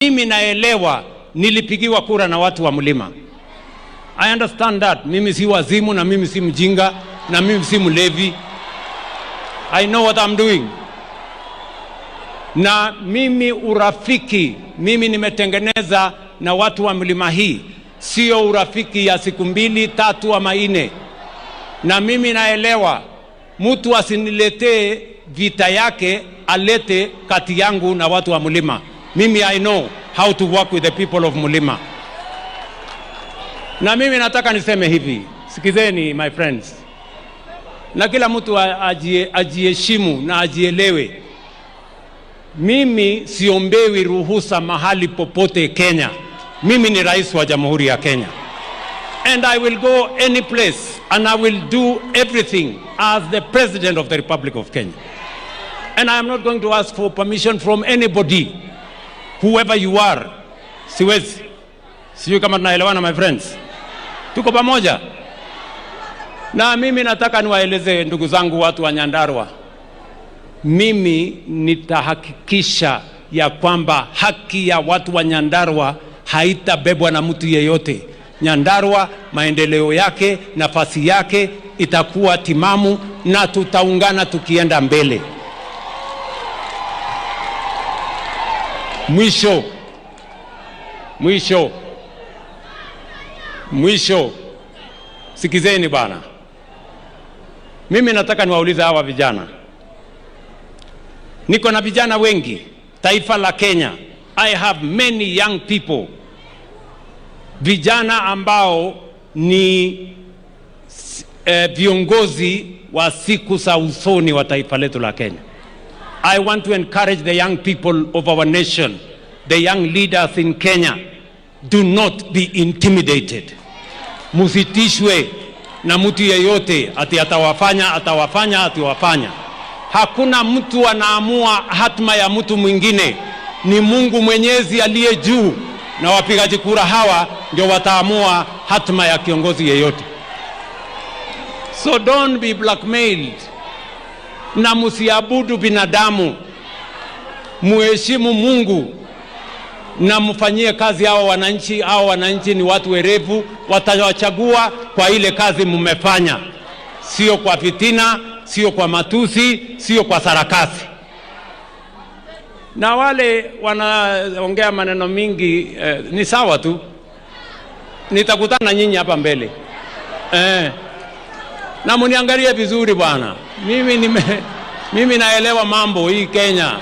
Mimi naelewa nilipigiwa kura na watu wa mlima. I understand that. Mimi si wazimu na mimi si mjinga na mimi si mlevi. I know what I'm doing. Na mimi urafiki, mimi nimetengeneza na watu wa mlima hii, sio urafiki ya siku mbili tatu ama nne. Na mimi naelewa mtu asiniletee vita yake, alete kati yangu na watu wa mlima. Mimi I know how to work with the people of mlima. Na mimi nataka niseme hivi, sikizeni my friends, na kila mtu ajiheshimu na ajielewe. Mimi siombewi ruhusa mahali popote Kenya. Mimi ni rais wa Jamhuri ya Kenya. And I will go any place and I will do everything as the President of the Republic of Kenya. And I am not going to ask for permission from anybody, whoever you are. Siwezi. Sijui kama tunaelewana, my friends. Tuko pamoja? Na mimi nataka niwaeleze ndugu zangu watu wa Nyandarua, mimi nitahakikisha ya kwamba haki ya watu wa Nyandarua haitabebwa na mtu yeyote. Nyandarua maendeleo yake, nafasi yake itakuwa timamu na tutaungana tukienda mbele. Mwisho, mwisho, mwisho, sikizeni bana. Mimi nataka niwaulize hawa vijana. Niko na vijana wengi taifa la Kenya. I have many young people, vijana ambao ni viongozi wa siku za usoni wa taifa letu la Kenya. I want to encourage the young people of our nation, the young leaders in Kenya, do not be intimidated. Musitishwe na mtu yeyote ati atawafanya, atawafanya, atawafanya. Hakuna mtu anaamua hatma ya mtu mwingine, ni Mungu Mwenyezi aliye juu, na wapigaji kura hawa ndio wataamua hatma ya kiongozi yeyote. So don't be blackmailed, na msiabudu binadamu, muheshimu Mungu na mfanyie kazi hawa wananchi. Hawa wananchi ni watu werevu, watawachagua kwa ile kazi mmefanya, sio kwa fitina, sio kwa matusi, sio kwa sarakasi. Na wale wanaongea maneno mingi ni sawa tu, nitakutana nyinyi hapa mbele na muniangalie vizuri bwana. Mimi naelewa mambo hii Kenya.